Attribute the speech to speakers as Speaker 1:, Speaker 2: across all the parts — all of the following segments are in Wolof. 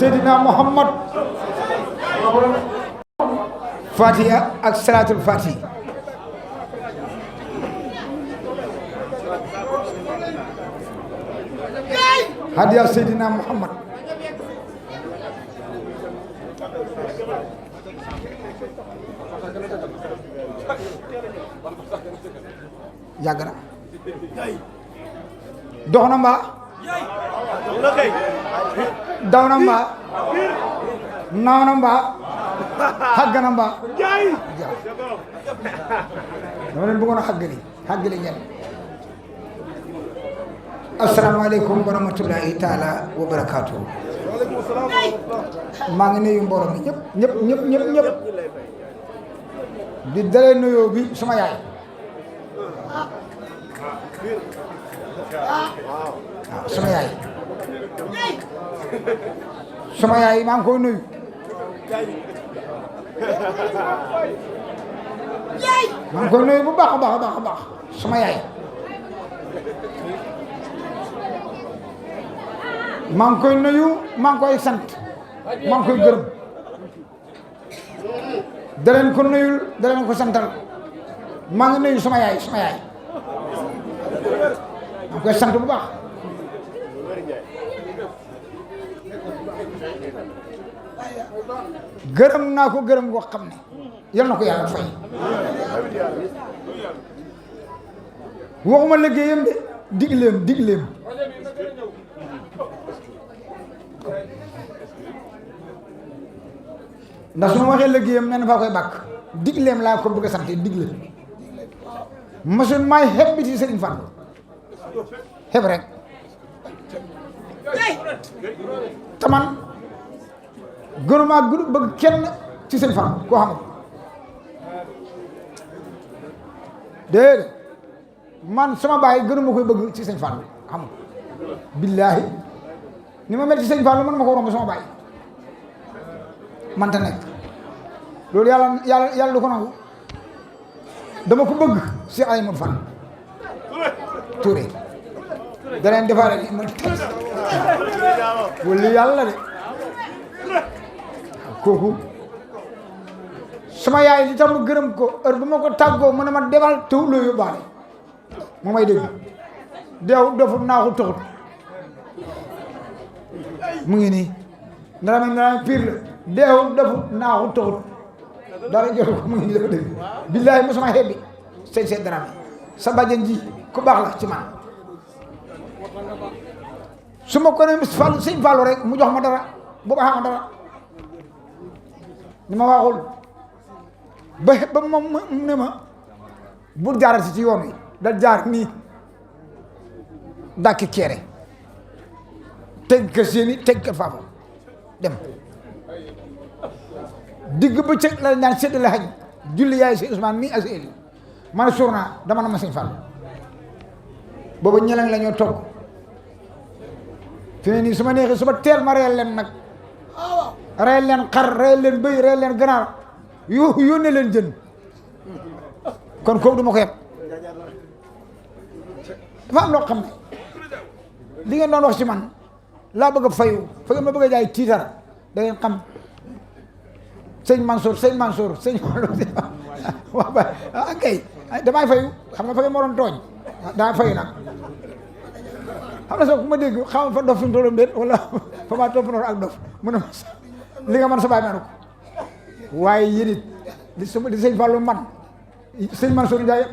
Speaker 1: Seydina Muhammad Fatiha ak salaatul Fatiha hadiya Seydina Muhammad yàgg na dox na mbaa daw na mbaa naaw na mbaa xàgg na mbaa dama leen bëggoon a xàggali ngeen asalaamaaleykum wa rahmatullahi taala wa barakaatu maa ngi nuyu mbooloo mi ñëpp di dalee nuyoo bi suma yaay waaw suma yaay maa ngi koy nuyu bu baax a baax suma yaay maa ngi koy nuyu maa ngi koy sant maa ngi koy gërëm da leen ko nuyul da leen ko santal maa ngi nuyu suma yaay maa ngi koy sant bu baax gërëm naa ko gërëm goo xam ne yal na ko yàlla fay waxuma liggéeyam de digleem ndax su ma waxee liggéeyam nee na faa koy bàkk digleem laa ko bëgg a sant digle masul maay xeb bi ci Sëriñ Fall xeb rek taman gënumaa bëgg kenn ci Sëriñ Fall koo xamul déedéet man sama baay gënuma koy bëgg ci Sëriñ Fall xamul billaahi ni ma mel ci Sëriñ Fall man ma ko romb sama baay manta nekk loolu yàlla du ko nangu dama ko bëgg si ay mun fan Touré da leen defaale ni ma teg wala yàlla de kooku sama yaay li tax ma gërëm ko heure bu ma ko tàggoo mu ne ma demal tew loo yóbbaale moo may dégg deew dofu naaxu taxut mu ngi nii ndara piir la deew dofu naaxu taxut dara jotu ko mu ngi nii dafa dégg billaahi mo sama xebbi sëñ dara sa bàjjen ji ku baax la ci man su ma ko ne Fall sëñ Fallu rek mu jox ma dara bu baax ma dara ni ma waxul ba moom mu ne ma bu jaarati ci yoon wi da jaar nii dàkki keere teg kër seeni teg kër faafa dem digg ba cëg la ñaan séddale xañ julli yaay si Ousmane nii ak Eli man suur naa dama na ma sëñ Fall booba ñeleng la ñoo togg fi ne nii su ma neexee suba teel ma reyal leen nag reyal leen xar reyal leen bëy reyal leen ganaar yónnee leen jën kon kooku du ma ko yeb dafa am loo xam ne li ngeen doon wax ci man laa bëgg a fayu fa ngeen ma bëgg a jaay tiitar da ngeen xam sëñ Mansour sëñ waaw ba kay damay fayu xam nga fa ngeen ma doon tooñ daa fayu nag xam na soo ku ma dégg xam fa dof fi mu tolloon déet wala fa maa topp noonu ak dof mu ne ma li nga man sa baay manu ko waaye yéen it di sëñ Fallou man sëñ Mansour Ndiaye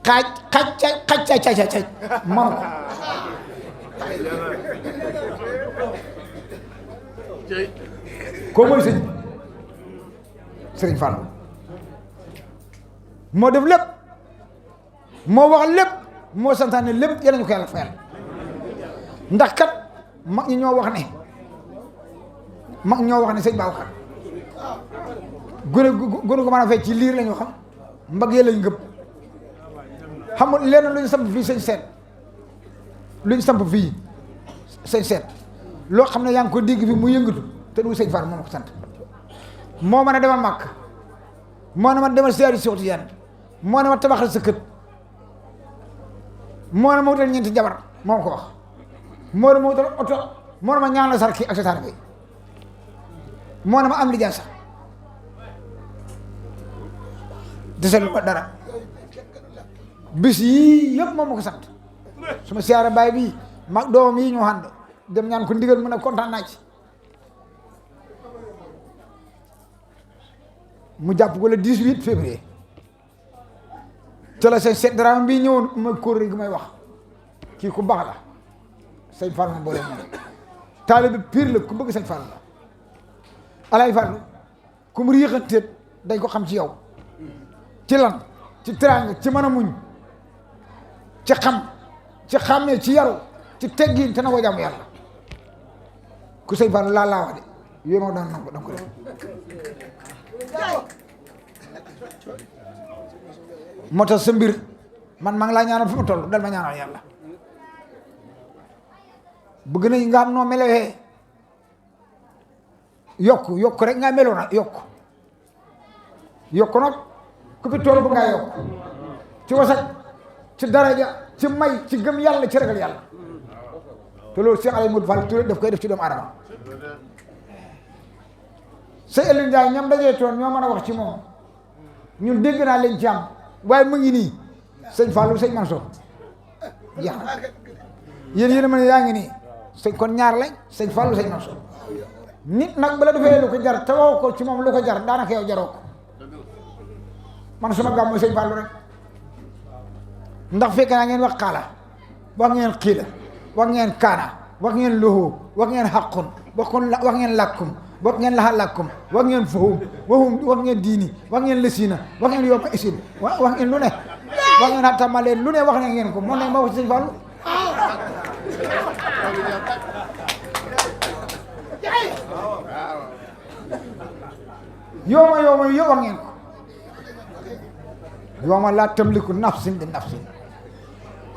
Speaker 1: xaaj manu ko mooy sëriñ Fallou moo def lépp moo wax lépp moo santaane lépp yal nañu ko yàlla fayal ndax kat mag ñi ñoo wax ne sëñ Babacar gone ko mën a fecc ci liir la ñu xam mbag yee lañ ngëb xamul lenn lu ñu samp fii sëñ seet lu ñu samp fii sëñ seet loo xam ne yaa ngi ko dégg fi mu yëngatu te du sëñ Fall moo ma ko sant moo mën a demal màkk moo ne ma demal siyaari Seex Tijaan moo ne ma tabaxal sa kët moo ne ma wutal ñeenti jabar moo ma ko wax moo ne ma wutal oto moo ne ma ñaan la sar kii ak sa taar bi moo ne ma am lijaasa deselu ba dara bis yii yëpp moom ma ko sant su ma siyaara baay bii mag doomam yi ñoo ànd dem ñaan ko ndigal mu ne kontaan naa ci mu jàpp ko le 18 février te la sëñ Seet Dramé bii ñëwoon ma kóor gi may wax kii ku baax la sëñ Fall ma boole moom taalibe pire la ku bëgg sëñ Fall la Alaay Fall ku mu yéexanteet dañ ko xam ci yow ci lan ci teraanga ci mën a muñ ci xam ci xàmmee ci yaru ci teggin te na ko jàmm yàlla ku sëñ Fall laa wax de yooyu moo daan nangu danga ko def moo tax sa mbir man maa ngi laa ñaanal fu ma toll dal ma ñaanal yàlla bëgg nañ nga am noo melewee yokk rek nga meloo na yokk nag ku fi toll bu ngaa yokk ci wasak ci daraja ci may ci gëm yàlla ci ragal yàlla te loolu Cheikh Aliou Modou Fall Touré daf koy def ci doomu aadama sa Eliou Ndiaye ñoom dajee toon ñoo mën a wax ci moom ñun dégg naa leen ci am waaye mu ngi nii sëñ Fallou sëñ Mansour jeex na yéen a ma ne yaa ngi nii sëñ kon ñaar lañ sëñ Fallou sëñ Mansour nit nag bala defee lu ko jar te woo ko ci moom lu ko jar daanaka yow jaroo ko man suma gàmm mooy sëñ Fallou rek ndax fekk naa ngeen wax xaala wax ngeen xiila wax ngeen kaana wax ngeen loxo wax ngeen xaqun wax ngeen làkkum wax ngeen laxa làkkum wax ngeen fahum wax ngeen diini wax ngeen lësina wax ngeen yomb isin wax ngeen lu ne wax ngeen xattama leen lu ne wax ne ngeen ko moo ne ma wax ci sëñ Fallou yooma yo wax ngeen ko yooma laa tamliku nafsin bi nafsin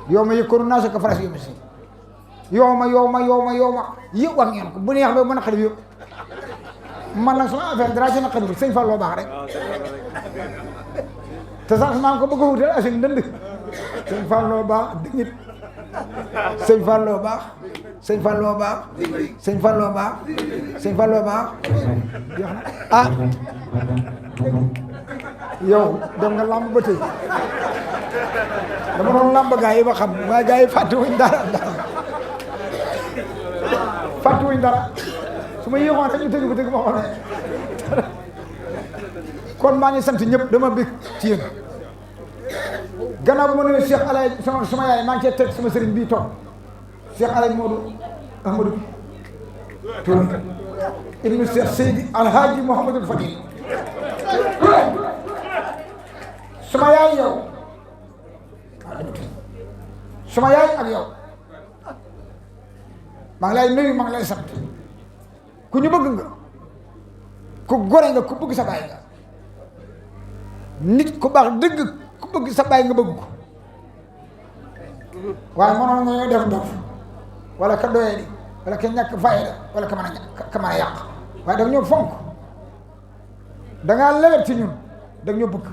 Speaker 1: yooma yëkkoonu naa sa ko faras yomi si yooma yëpp wax ngeen ko bu neex ba mën a xale bi yëpp man nag sama affaire dara ci naqari bi sëñ Fallou baax rek te sax maa ngi ko bëgg a wutal asin dënd sëñ Fallou baax dëngit sëñ Fallou baax sëñ Fallou baax sëñ Fallou baax sëñ Fallou baax jeex na ah yow dem nga làmb ba tey dama doon làmb gaa yi ba xam waaye gaa yi fàttewuñ dara fàttewuñ dara su ma yéexoon rek ñu tëgg ko tëgg ma xool kon maa ngi sant ñëpp dama bëgg ci yéen gannaaw bu ma nuyoo Cheikh Alay sama yaay maa ngi cee teg sama sëriñ bii toog Cheikh Alay Modou Ahmadou Touré ibnu Cheikh Seydi Alhaji Mouhamadul Fadil sama yaay yow sama yaay ak yow maa ngi lay nuyu maa ngi lay sant ku ñu bëgg nga ku gore nga ku bëgg sa baay nga nit ku baax dëgg ku bëgg sa baay nga bëgg ko waaye mënoon nga ñoo def ndof wala ka doyee di wala ka ñàkk fayda wala ka mën a yàq waaye danga ñoo fonk dangaa lewet ci ñun danga ñoo bëgg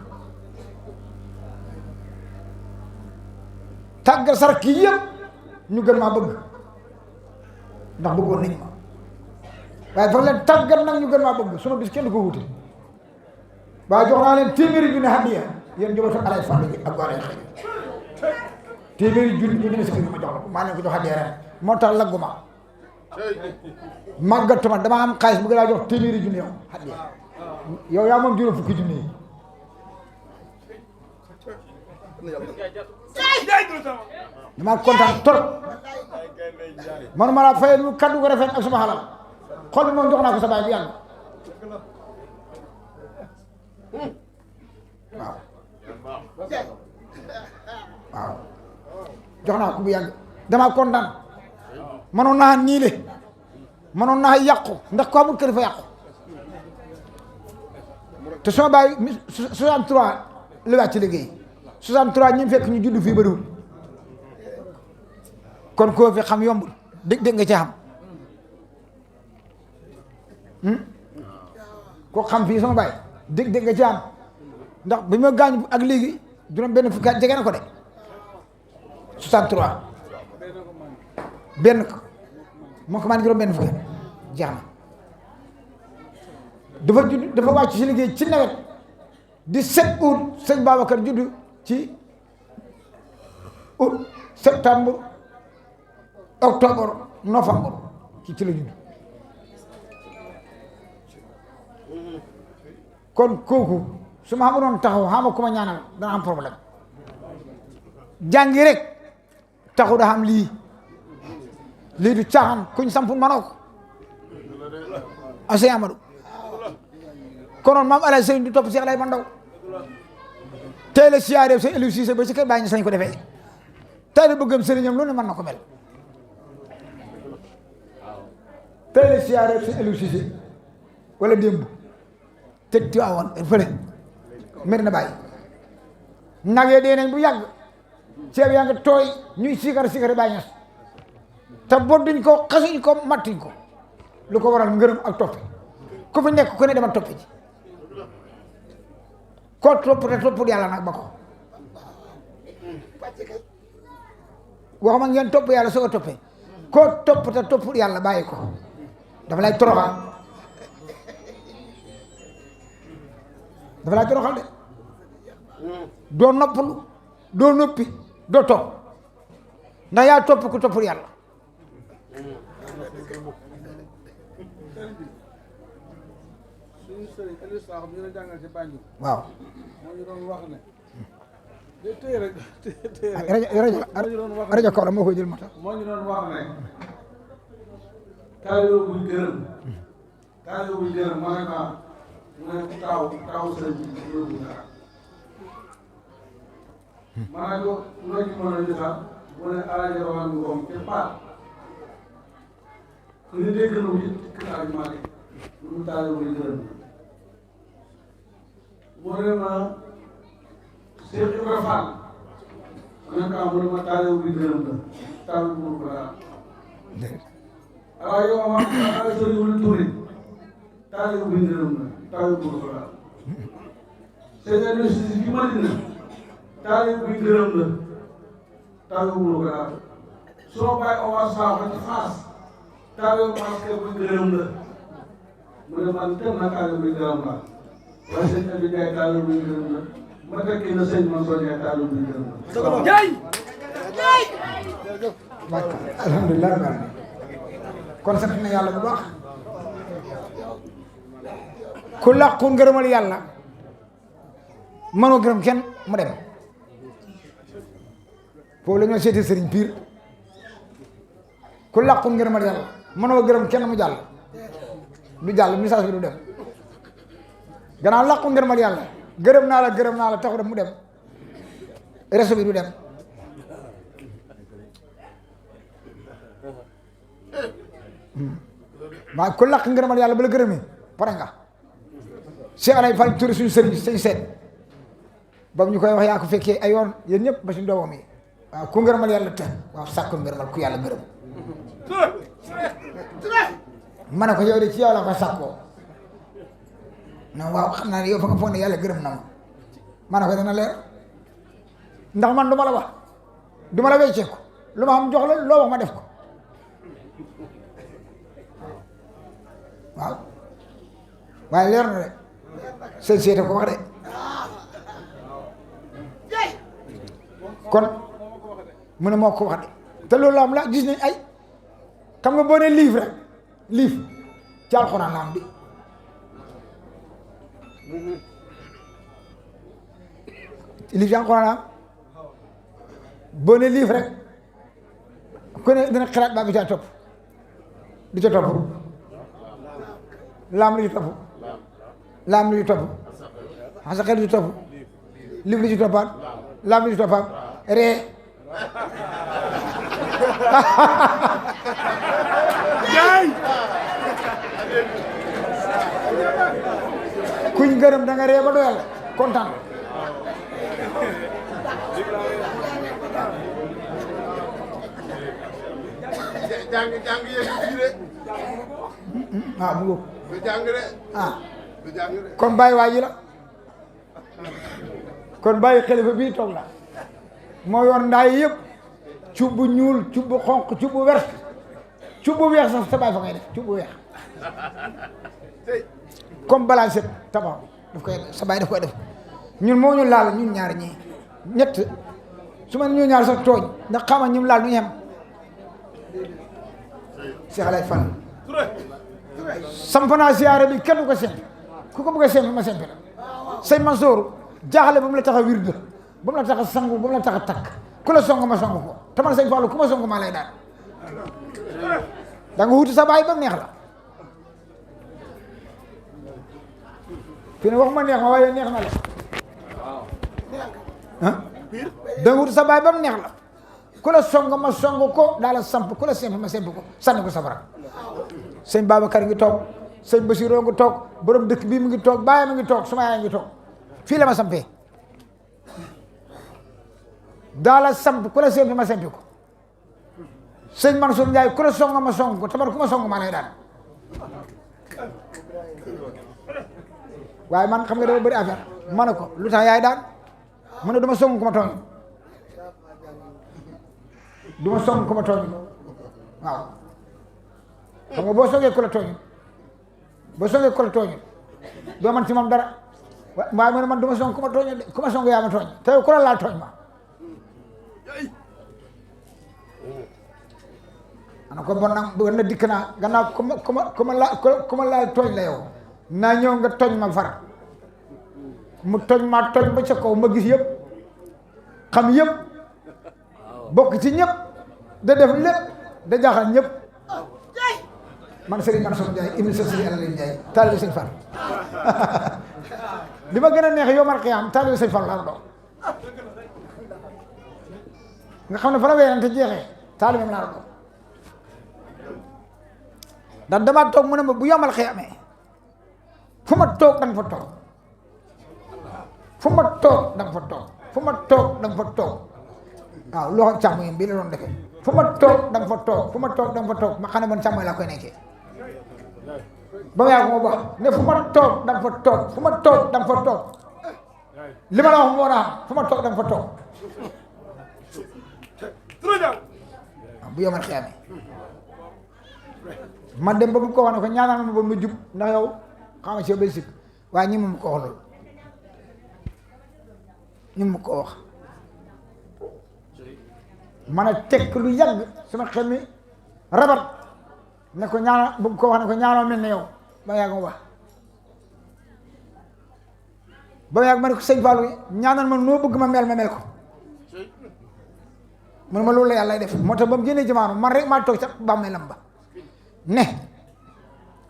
Speaker 1: tàggal sar kii yëpp ñu gën maa bëgg ndax bëggoon nañ ma waaye fa leen tàggat nag ñu gën maa bëgg suma bis kenn du ko wuti waaye jox naa leen téeméeri junni hadiya yéen njabootu Alaaji Fallu gi ak Gora Xëy téeméeri junni ñu dina si ma jox la ko maa leen ko jox hadiya ren moo tax lagguma màggatuma dama am xaalis bëgg laa jox téeméeri junni yow hadiya yow yaa moom juróom fukki junni yi dama kontaan trop man ma la fayal lu kaddu ko rafet ak sama xalal xol bi moom jox naa ko sa baay bu yàgg waaw jox naa ko bu yàgg dama kontaan mënoon naa niile mënoon naa yàqu ndax ko amul kër fa yàqu te sama baay 63 la wàcc liggéey 63 ñi fekk ñu judd fii bëriwul kon koo fi xam yombul dégg nga ci xam ko xam fii sama baay dégg nga ci xam ndax bi ma gaañ ak léegi juróom benn fukki at jege na ko de 63 benn ko moo ko maan juróom benn fukki jeex na dafa judd dafa wàcc si liggéey ci nawet 17 août sëñ Babacar judd ci août septembre octobre novembre ci la judd kon kooku su ma xamuloon taxaw xama ku ma ñaanal dana am problème jàngi rek taxu da xam lii du caaxaan kuñ sampul manoo ko Cheikh Amadou konoon maam Alaaji Sëriñ du topp Cheikh lay man ndaw tey la siyaare sa Aliou Cissé ba ci kër bàyyi ñu sañ ko defee tey la bëggam sëriñam lu ne mën na ko mel tey la siyaare sa Aliou Cissé wala démb teg Tiwaawan fële mer na bàyyi nagee dee nañ bu yàgg ceeb yaa ngi tooy ñuy sikar bàyyi ñas te bodduñ ko xasuñ ko mattuñ ko lu ko waral ngërëm ak toppe ku fi nekk ku ne dama toppe ji koo topp te toppul yàlla nag ba ko waxuma ngeen topp yàlla soo ko toppee koo topp te toppul yàlla bàyyi ko dafa lay toroxal de doo noppalu doo noppi doo topp ndax yaa topp ku toppul yàlla waaw rajo kaw la moo koy jël moo tax
Speaker 2: moo ñu doon wax ne taalibe buy gërëm ma ne ko mu ne taw sëñ bi yóbbu dara ma ne ko loo ci mën a jëfal mu ne Alaaji Rawaan Ngom te paat ku ne dégg na wi kër Alaaji Maalik lu mu taalibe buy gërëm mu ne ma Cheikh Ibra Fall ma ne ko mu ne ma taalibe buy gërëm la taalibe bu ko dara alors yow ma ala sori wul tuuri taalibe buy gërëm la taalibe bu ko dara sëñ Aliou Cissé bi Madina taalibe buy gërëm la taalibe bu ko dara soo bàyyi Omar Sakho ci Fass taalibe masque buy gërëm la mu ne man tam na taalibe buy gërëm la waaye sëñ Aliou Ndiaye taalibe buy gërëm la ma tekki na sëñ Mansour Ndiaye taalibe buy gërëm la. jaay jaay.
Speaker 1: alhamdulilah kon sant na yàlla bu baax ku làqu ngërëmal yàlla mënoo gërëm kenn mu dem foofu la ñoo seeti sëriñ piir ku làqu ngërëmal yàlla mënoo gërëm kenn mu jàll du jàll message bi du dem gannaaw làqu ngërëmal yàlla gërëm naa la taxu dem mu dem réseau bi du dem maa ku làq ngërëmal yàlla ba la gërëmee pare nga Cheikh Alay Fall Touré suñu sëriñ sañ seet ba ñu koy wax yaa ko fekkee ay yoon yéen ñëpp ba suñu doomam yi waaw ku ngërëmal yàlla te waaw sàkku ngërëmal ku yàlla gërëm ma ne ko yow de ci yow la ko sàkkoo non waaw xam naa ne yow fa nga foog ne yàlla gërëm na ma ne ko dana leer ndax man du ma la wax du ma la wecceeku lu ma xam jox la loo wax ma def ko waaw waaye leer na de sëñ seete ko wax de kon mu ne moo ko wax de te loolu am la gis nañ ay xam nga boo ne livre rek livre ci alxuraan la am bi livre ci alxuraan la am boo ne livre rek ku ne dina xalaat baa bi ca topp du ca topp laam lu ci topp laam lu ci topp xasa xel lu ci topp livre lu ci toppaat laam lu ci toppaat ree
Speaker 3: yaay
Speaker 1: kuñ gërëm da nga ree ba doyal kontaan
Speaker 3: jàng yéen fii de
Speaker 1: waaw mu ngóob
Speaker 3: du jàng de
Speaker 1: ah
Speaker 3: du jàng de
Speaker 1: kon bàyyi waa ji la kon bàyyi xalifa bii toog la moo yor ndaay yëpp cub bu ñuul cub bu xonq cub bu wert cub bu weex sax sa bàyyi fa ngay def cub bu weex comme balaa set tabax daf koy sa bàyyi daf koy def ñun moo ñu laal ñun ñaar ñii ñett su ma ñu ñaar sax tooñ ndax xama ñum laal ñu xem Cheikh Alay Fall samp naa siyaare bi kenn du ko sempi ku ko bëgg a sempi ma sempi la sëñ Mansour jaaxle ba mu la tax a wirde ba mu la tax a sangu ba mu la tax a takk ku la song ma song ko te man sëñ Fallou ku ma song maa lay daan da nga wuti sa baay ba mu neex la fi ne waxuma neex ma waaye neex na la ah da nga wuti sa baay ba mu neex la ku la song ma song ko daal la samp ku la sempi ma sempi ko sànni ko safara sëñ Babacar ngi toog sëñ Bassirou ngi toog borom dëkk bii mu ngi toog baay mu ngi toog suma yaay ngi toog fii la ma sampee daal la samp ku la sempi ma sempi ko sëñ Mansour Ndiaye ku la song ma song ko tabar ku ma song maa lay daan waaye man xam nga dafa bëri affaire ma ne ko lu tax yaay daan mu ne du ma song ku ma tooñ du ma song ku ma tooñ waaw xam nga boo songee ku la tooñ boo songee ku la tooñ doo man ci moom dara waaye mu ne man du ma song ku ma tooñ de ku ma song yaa ma tooñ te ku la laal tooñ ma ana ko bon nag bu na dikk naa gannaaw ku ma laal tooñ la yow naa ñëw nga tooñ ma far mu tooñ ma tooñ ba ca kaw ma gis yëpp xam yëpp bokk ci ñëpp da def lépp da jaaxal ñëpp man Serigne Mansour Ndiaye ibn Serigne Alioune Ndiaye taalibe Sëñ Fall li ma gën a neex yow mar xiyaam taalibe Sëñ Fall laa doon nga xam ne fa la weerante jeexee taalibe laa doon ndax damaa toog mu ne ma bu yomal xiyaamee fu ma toog da nga fa toog fu ma toog da nga fa toog fu ma toog da nga fa toog waaw loxo càmmoñ bii la doon defee fu ma toog da nga fa toog fu ma toog da nga fa toog ma xam ne man càmmoñ laa koy nekkee ba mu yàgg moo baax ne fu ma toog da nga fa toog fu ma toog da nga fa toog li ma la wax moo naa fu ma toog da nga fa toog waaw bu yomal xiyaamee ma dem ba bu ko wax ne ko ñaanal ma ba mu jub ndax yow xam nga si yow bay sikk waaye ñi mu ko wax loolu ñi mu ko wax man a tekk lu yàgg sama xel mi rabat ne ko ñaanal bu ko wax ne ko ñaanal mel ne yow ba yàgg mu wax ba yàgg ma ne ko sëñ Fallou ñaanal ma noo bëgg ma mel ko man ma loolu la yàlla def moo tax ba mu génnee jamono man rek maa toog ca bàmmeelam ba ne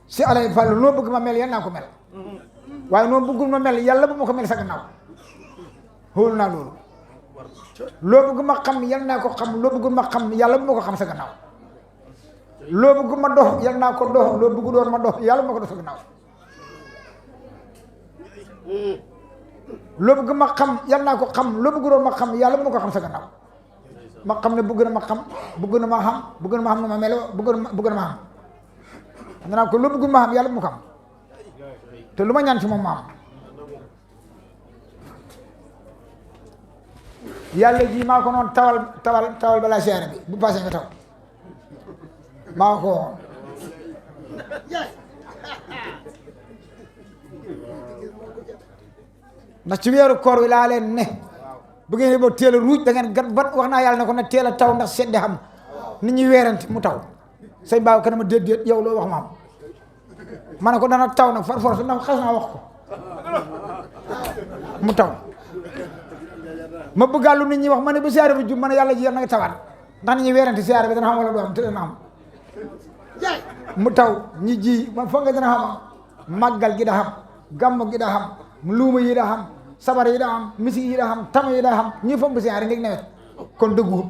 Speaker 1: si Alay Fallou noo bëgg ma mel yal naa ko mel waaye noo bëggul ma mel yàlla bu ma ko mel sa gannaaw xool naa loolu loo bëgg ma xam yal naa ko xam loo bëgg ma xam yàlla bu ma ko xam sa gannaaw loo bëgg ma dox yal naa ko dox loo bëgg doon ma dox yàlla bu ma ko dox sa gannaaw loo bëgg ma xam yal naa ko xam loo bëgg doon ma xam yàlla bu ma ko xam sa gannaaw ma xam ne bëgg na ma xam bëgg na ma xam bëgg na ma xam ne ma meloo bëgg na ma xam danaa ko loo bëgg ma xam yàlla bu ma ko xam te lu ma ñaan ci moom ma am yàlla ji maa ko noon tawal balaa siyaare bi bu passé nga taw maa ko waxoon ndax ci weeru koor wi laa leen ne bu ngeen ba teel a ruuj da ngeen gat ban wax naa yàlla ne ko na teel a taw ndax sedde xam nit ñi weerante mu taw sëñ Baaw kana ma déet yow loo wax maam ma ne ko dana taw nag far force ndax xas naa wax ko mu taw ma bëggalu nit ñi wax ma ne ba siyaare bi jub ma ne yàlla ji yal na nga tawaat ndax nit ñi weerante siyaare bi dana xam wala du am te dana am mu taw ñi ji ma foog nga dana xam màggal gi da xam gàmm gi da xam luuma yi da xam sabar yi da xam misi yi da xam tama yi da xam ñi foog ba siyaare ndég nawet kon dëggu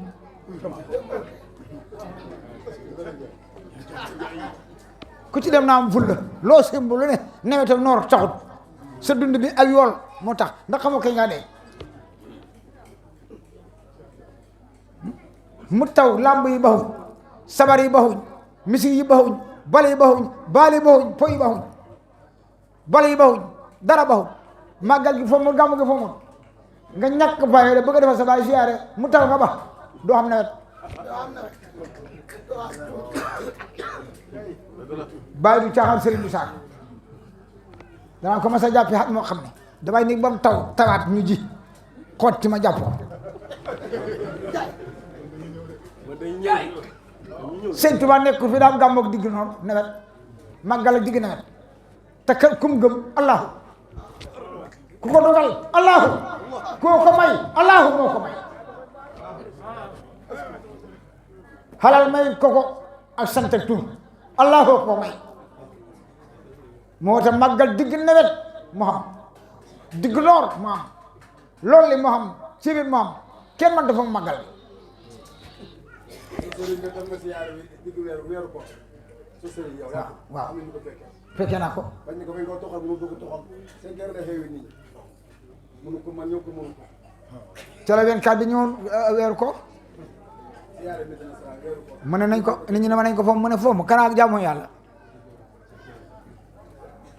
Speaker 1: ku ci dem naa am fulla loo simbu lu ne nawet ak noor taxut sa dund bi ak yool moo tax ndax xamoo kañ ngaa dee mu taw làmb yi baxuñ sabar yi baxuñ misik yi baxuñ bale yi baxuñ baali yi baxuñ po yi baxuñ bale yi baxuñ dara baxuñ màggal gi foofu gàmmu gi foofu nga ñàkk faye da bëgg a defal sa baay siyaare mu taw nga bax doo xam nawet bàyyi du caaxaan sëriñ du saak danaa ko mas a jàppi xat moo xam ne damay ni ba mu tawaat ñu ji xotti ma jàpp ko sëñ Tuba nekkul fi daam gàmmoog digg noonu nawet màggal ak digg nawet te kum gëm allahu ku ko dogal allahu koo ko may allahu moo ko may xalal may koko ak sant ak tur allahu ko may moo tax màggal digg nawet mu xam digg noor mu xam loolu li mu xam ci biir mu xam kenn man dafa màggal waaw fekkee naa ko ca la 24 bi ñëwoon weeru ko mu ne nañ ko nit ñi ne ma nañ ko foofu mu ne foofu kanaa jaamu yàlla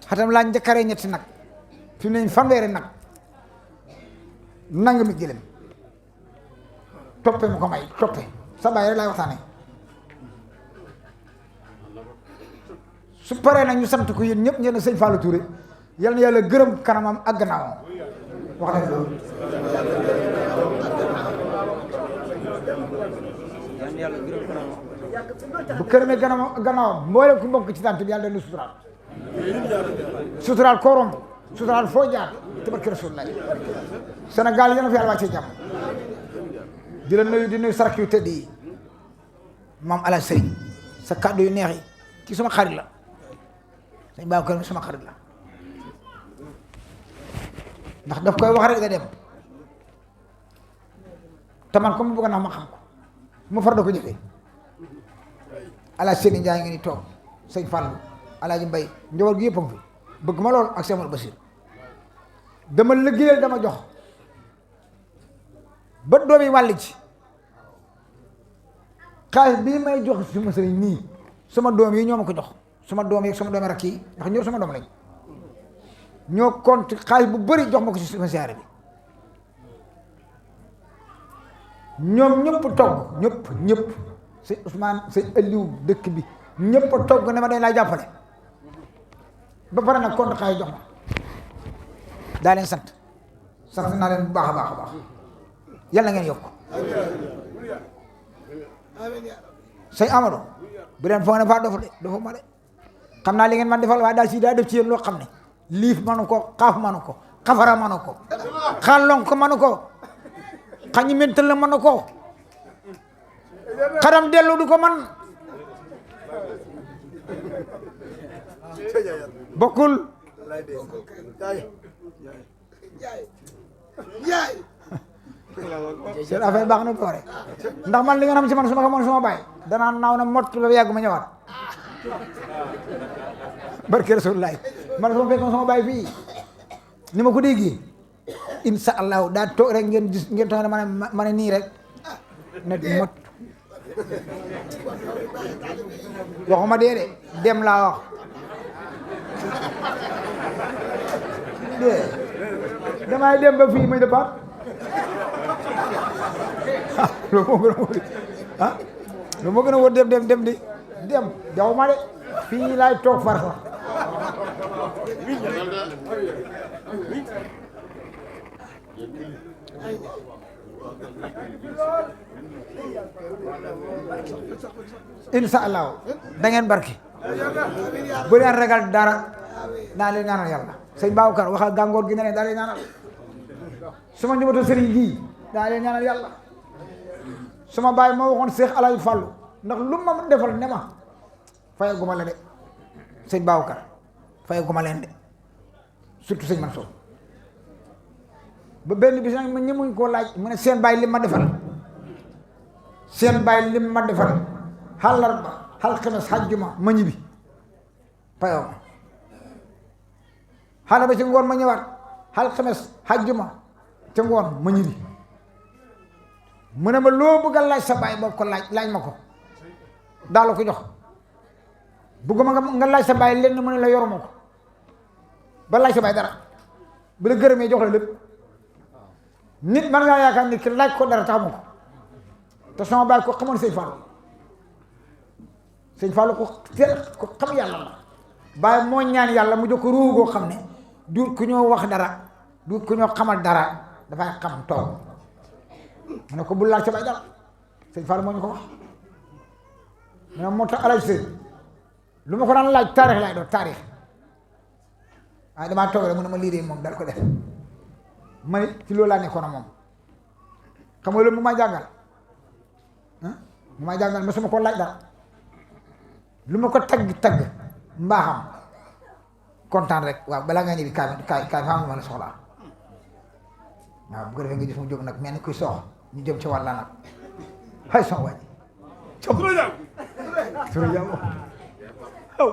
Speaker 1: xatam laa njëkkaree ñetti nag fi mu ne fanweeri nag nang mi gëlëm toppe mu ko may toppe sa baay rek laay waxtaane su paree nag ñu sant ko yéen ñëpp ngeen sëñ Fallou Touré yal na yàlla gërëm kanamam ak gannaawam wax leen loolu bu kërëmee gannaawam mboolem ku mbokk ci tànt bi yàlla dañu suturaal koorom suturaal foo jaar tabarki Rasulullah Sénégal yéen a fi yàlla wàccee jàmm di la nuyu di nuyu sarak yu tëdd yi maam ala sëriñ sa kàddu yu neex yi ci suma xarit la sañ baa kër suma xarit la ndax daf koy wax rek da dem te man comme bëgg naa ma xam ko mu far da ko jëfee ala sëriñ Njaay ngi ni toog sëñ Fallou alaaji Mbay njaboot gi yëpp a ngi fi bëgg ma lool ak Seydou Basir dama liggéeyal dama jox ba doom yi wàll ci xaalis bii may jox suma sëriñ nii sama doom yi ñoo ma ko jox sama doom yi sama doomi rakk yi ndax ñoo sama doom lañ ñoo compte xaalis bu bëri jox ma ko ci sama siyaare bi ñoom ñëpp togg ñëpp sëñ Ousmane sëñ Aliou dëkk bi ñëpp a togg ne ma dañ laa jàppale ba pare nag compte xaalis jox ma daa leen sant naa leen bu baax a baax yàlla ngeen yokk sëñ Amadou bu leen foog ne faa dofu ma de xam naa li ngeen man defal waaye daal si daa def ci yéen loo xam ne liif manu ko xaaf manu ko xafara manu ko xallon ko manu ko xañi mental la manu ko xaram dellu du ko man bokkul seen affaire baax na boore ndax man li nga xam ci man su ma xamoon suma baay danaa naaw na mott ba yàgg ma ñëwaat barke Rasulullah man su ma fekkoon sama baay fii ni ma ko déggee insha allahu daa toog rek ngeen gis ngeen tax ne ma ne nii rek ne mott waxuma dee de dem laa wax damay dem ba fii muy départ loolu moo gën a wóor dem di dem jaw ma de fii laay toog far sax insha allahu da ngeen barki bu leen ragal dara naa leen ñaanal yàlla sëñ Babacar waxal gàngoor gi ne leen daa leen ñaanal suma njabootu sëriñ gii daa leen ñaanal yàlla suma baay moo waxoon Seex Alaaji Fàllu ndax lu ma defal ne ma faye guma la de sëñ Babacar faye guma leen de surtout sëñ Mansour ba benn bis nag ma ñemuñ koo laaj mu ne seen baay lim ma defal seen baay lim ma defal àllarba alxames àjjuma ma ñibbi payoo ma xale ba ci ngoon ma ñëwaat alxames àjjuma ca ngoon ma ñibbi mu ne ma loo bëgg a laaj sa baay boo ko laaj ma ko daal la ko jox bëgguma nga laaj sa baay lenn mu ne la yoruma ko ba laaj sa baay dara bu la gërëmee jox la lépp nit man ngaa yaakaar nit ki laaj ko dara taxamu ko te sama baay ko xamoon sëñ Fallou ko teel ko xam yàlla la baay moo ñaan yàlla mu jox ko ruugu goo xam ne du ku ñoo wax dara du ku ñoo xamal dara dafay xam toog mu ne ko bul laaj sa baay dara sëñ Fallou moo ñu ko wax mu ne moo tax alaj sëñ lu ma ko daan laaj taarix laay doon taarix waaye damaa toog rek mu ne ma liiree moom dal ko def ma ne ci loolu laa nekkoon ak moom xam nga loolu mu may jàngal mu may jàngal ma su ma ko laaj dara lu ma ko tagg mbaaxam kontaan rek waaw balaa nga ñibbi kaay faa ma la soxlaa waaw bu ko defee nga gis mu jóg nag mel ni kuy soox ñu jëm ci wàlla nag hay son waaj sura jàmm aw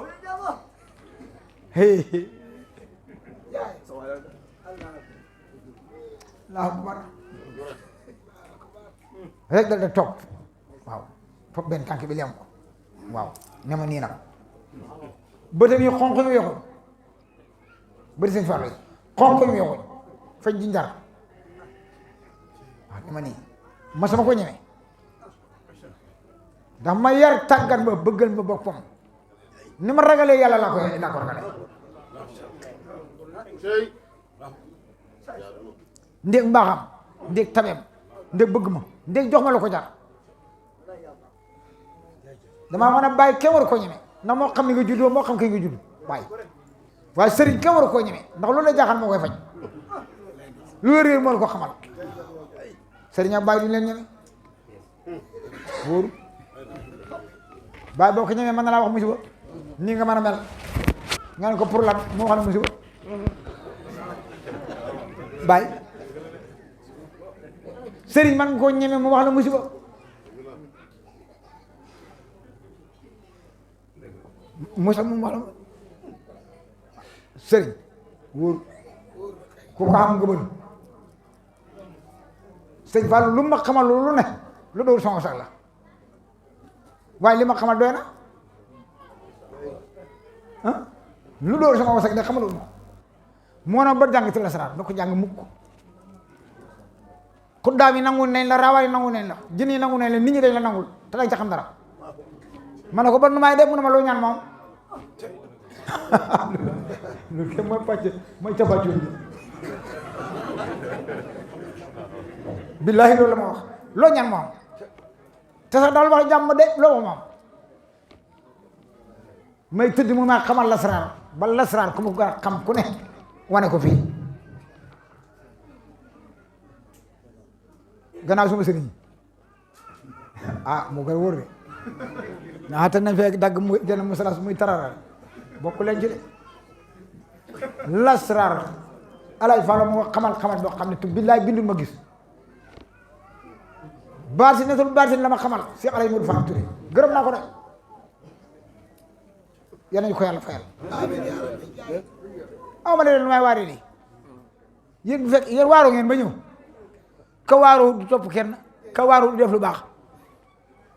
Speaker 1: Allahu akbar rek dal da toog waaw foog benn tànk bi lem ko waaw ne ma nii nag bëtam yi xonq ñu yoxuñ bëti sëñ Fallu yi xonq ñu yoxuñ fañ ji njar waaw ne ma nii ma sama ko ñeme ndax ma yar tàggat ma bëggal ma boppam ni ma ragalee yàlla laa ko ragalee ndéeg mbaaxam ndéeg tabeem ndéeg bëgg ma ndéeg jox ma la ko jar damaa mën a bàyyi kenn waru koo ñeme ndax moo xam ni nga juddoo moo xam kii nga judd waaye sëriñ kenn waru koo ñeme ndax loolu la jaaxal moo koy faj lu la réer moo la ko xamal sëriñ ak bàyyi duñu leen ñeme wóoru bàyyi boo ko ñemee mën na laa wax musiba nii nga mën a mel nga ne ko pour lan moo wax ne musiba bàyyi sëriñ man nga koo ñeme mu wax la musiba musa mu wax la sëriñ wóor ku ko xam nga bëri sëñ Fall lu ma xamal lu ne lu doon sama sax la waaye li ma xamal doy na lu doon sama wasak ne xamalul ma moo na ba jàng ci lasaraar da ko jàng mukk xuddaam yi nangu nañ la raawaay yi nangu nañ la jën yi nangu nañ la nit ñi dañ la nangul te dañ ca xam dara ma ne ko ba nu maay def mu ne ma loo ñaan moom loolu kenn mooy pàcc mooy capacul bi billaahi loolu la ma wax loo ñaan moom te sax daal wax jàmm de loo moom may tëdd mu maa xamal lasaraar ba lasaraar ku mu ko xam ku ne wane ko fii gannaaw suma sëriñ moo koy wóor de ñaata nañ fekk dagg mu jënd musalas muy tararal bokk leen ci de lasaraar alay falo mu xamal boo xam ne tu billaay bindul ma gis baati netul baati la ma xamal si alay Modou Fall Touré gërëm naa ko de yal nañu ko yàlla fayal ma leen lu may waaree nii yéen bu fekk yéen waaroo ngeen ba ñëw ka waaroo du topp kenn ka waaroo du def lu baax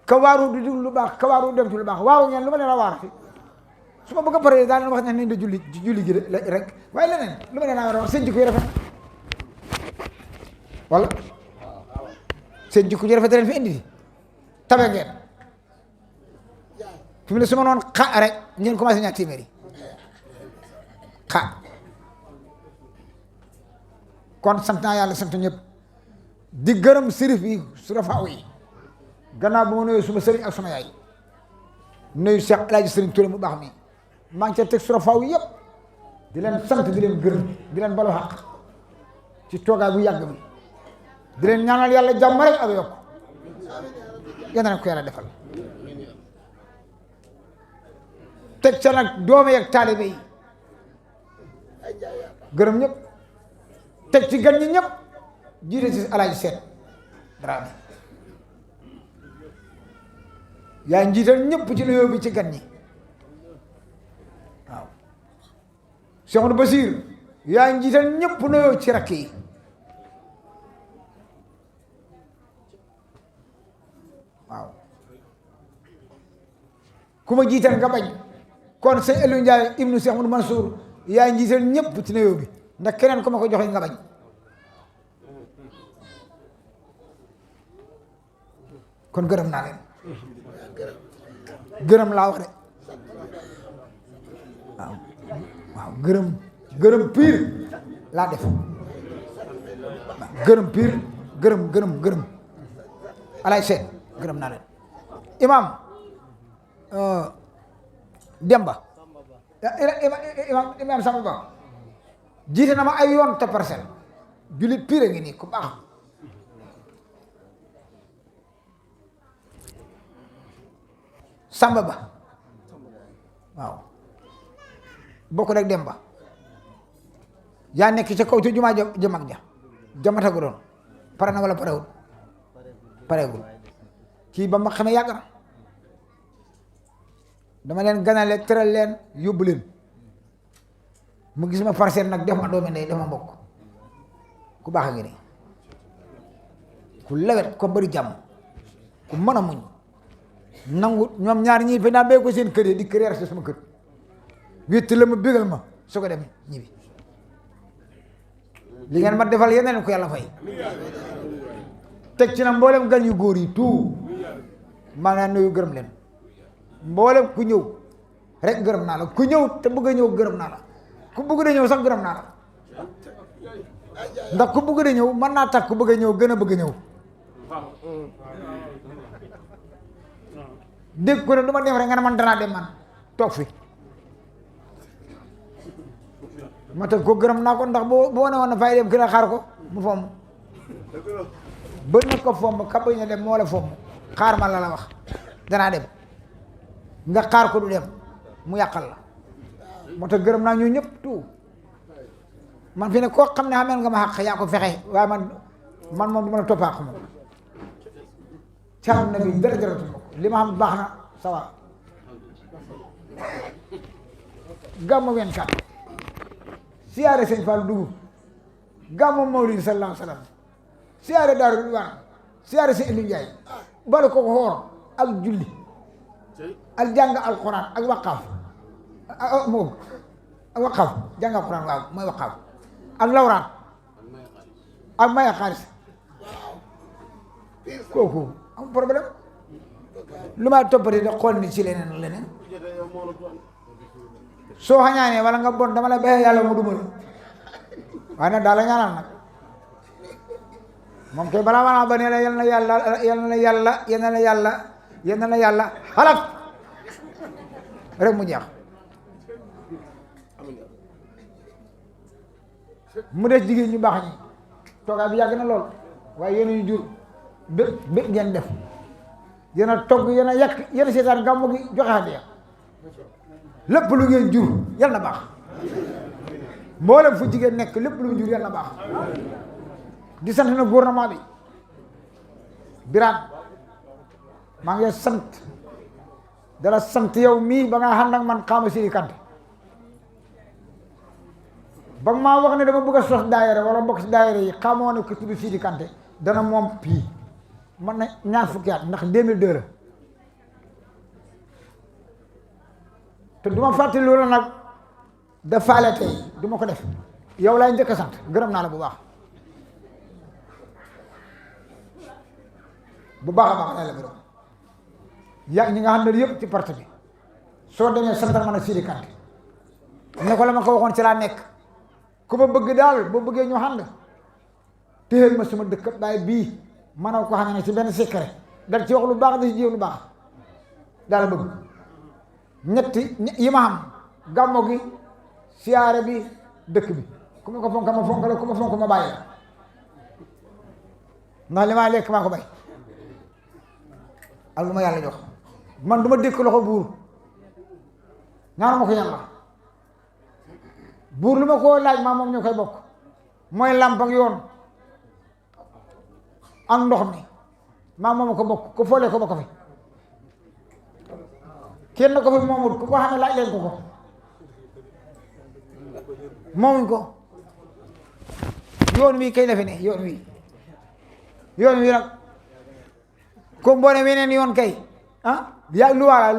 Speaker 1: ka waaroo du déglu lu baax ka waaroo du dem ci lu baax waaroo ngeen lu ma leen a waar su ma bëgg a paree daal leen wax ne nañ da julli gi rek waaye leneen lu ma leen a war a wax seen jikko yi rafet wala seen jikko ji rafet leen fi indi tabe ngeen fi mu ne su ma noon xa rek ngeen commencé ñaar téeméeri xa kon sant naa yàlla sant ñëpp di gërëm sërif yi su rafaaw yi gannaaw ba ma nuyu suma sëriñ ak sama yaay nuyu Cheikh El Hadj Sëriñ Touré mu baax mi maa ngi ca teg su rafaaw yëpp di leen sant di leen gërëm di leen balu xaq ci toogaay bu yàgg bi di leen ñaanal yàlla jàmm rek ak yokk yal na ko yàlla defal teg ca nag doome ak taalibe yi gërëm ñëpp teg ci gan ñi ñëpp jiite ci Alaaji Seet Dramé yaa njiital ñëpp ci nuyoo bi ci gan ñi waaw Cheikh Amadou Basir yaa njiital ñëpp nuyoo ci rakk yi waaw ku ma jiital nga bañ kon sëñ Aliou Ndiaye ibnu Cheikh Amadou Mansour yaa njiital ñëpp ci nuyoo bi ndax keneen ku ma ko joxe nga bañ kon gërëm naa leen gërëm laa wax de waaw waaw gërëm piir laa def gërëm piir gërëm Alaaji Seet gërëm naa leen imam Demba imam Samba Ba jiite na ma ay yoon te parcelle jullit piir a ngi nii ku baax Samba Ba waaw bokk rek Demba yaa nekk ca kaw ca jumaa ja mag ja jamata gu doon pare na wala parewul pareegul kii ba ma xamee yàgg na dama leen ganale tëral leen yóbbu leen mu gis ma parcelle nag def ma doomi ndey def ma mbokk ku baax a ngi nii ku lewet ko bari jàmm ku mën a muñ nangu ñoom ñaar ñii fi naa bee ko seen kër yi di kër ci sama kër wétti la ma bégal ma su ko dem ñibbi li ngeen ma defal yeneen ko yàlla fay teg ci na mboolem gan yu góor yi tout maa ngi nuyu gërëm leen mboolem ku ñëw rek gërëm naa la ku ñëw te bëgg a ñëw gërëm naa la ku bëgg da ñëw sax gërëm naa la ndax ku bëgg da ñëw mën naa tax ku bëgg a ñëw gën a bëgg a ñëw dégg ko ne du ma dem rek nga ne man danaa dem man toog fi ma teg ko gërëm naa ko ndax boo ne woon na fay dem gën a xaar ko mu fomm bëri na ko fomm ka bañ a dem moo la fomm xaar ma la wax danaa dem nga xaar ko du dem mu yàqal la moo tax gërëm naa ñu ñëpp tout man fi ne koo xam ne xameel nga ma xàq yaa ko fexe waaye man moom du ma la toppaax moom caam na bi dara jaratu ma ko li ma xam baax na sawa gàmmu 24 siyaare sëñ Fall dugub gàmmu Mawlid sallallahu alayhi wa sallam siyaare Daaru Ridwaan siyaare sëñ Aliou Ndiaye bari ko xoor ak julli ak jàng alquran ak waqaaf moom ak waqaaf jàng alquran waaw mooy waqaaf ak lawraat ak maye xaalis kooku am problème lu may toppati da xool ni ci leneen soo xañaanee wala nga bon dama la bàyyi yàlla mu dumal waaye nag daal la ñaanal nag moom kay balaa maanaam ba ne la yal na yàlla xalaf rek mu jeex mu des jigéen ñu baax ñi toogaay bi yàgg na lool waaye yéen ñu jur bépp ngeen def yéen a togg yéen a yàq yéen a seetaan gàmmu gi joxe hadiya lépp lu ngeen jur yal na baax mboolem fu jigéen nekk lépp lu mu jur yal na baax di sant na gouvernement bi Birane maa ngi sant dala sant yow mii ba nga xam nag man xaama Sidi Kanté ba maa wax ne dama bëgg a sos daayira wala mbokk si daayira yi xamoo ne ko tudd Sidi Kanté dana moom pii man na ñaar fukki at ndax 2002 la te du ma fàttali loolu nag da faale tey du ma ko def yow laay njëkk a sant gërëm naa la bu baax a baax la gërëm yaa ñi nga xam ne yëpp ci parti bi soo demee santal ma nag Sidi Kanté ne ko la ma ko waxoon ci laa nekk ku ma bëgg daal boo bëggee ñu ànd téyel ma suma dëkk baay bii manoo ko xam ne ci benn secret dal ci wax lu baax da ci jiw lu baax daal bëgg ñetti yi ma xam gàmmo gi siyaare bi dëkk bi ku ma ko fonk ma fonk la ku ma fonk ma bàyyi la ndax li maa lekk maa ko bay ak lu ma yàlla jox man du ma dékk loxo buur ñaanu ma ko yàlla buur lu ma koo laaj maa moom ñoo koy bokk mooy làmp ak yoon ak ndox mi maa moom ko bokk ku foolee ko bokk fi kenn ko fi moomut ku ko xam ne laaj leen ko moomuñ ko yoon wi kay defe ne yoon wi nag comme boo ne weneen yoon kay yaa luwaa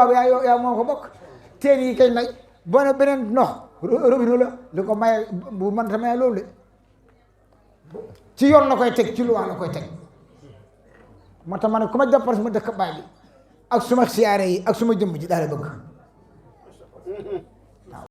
Speaker 1: bi yaa moom ko bokk teen yi kay nag boo ne beneen ndox robinet la li ko maye bu mën ta maye loolu de ci yoon la koy teg ci luwaa la koy teg moo tax ma ne ku ma jàppal suma dëkk baay bi ak suma siyaare yi ak suma jëmb ji daal bëgg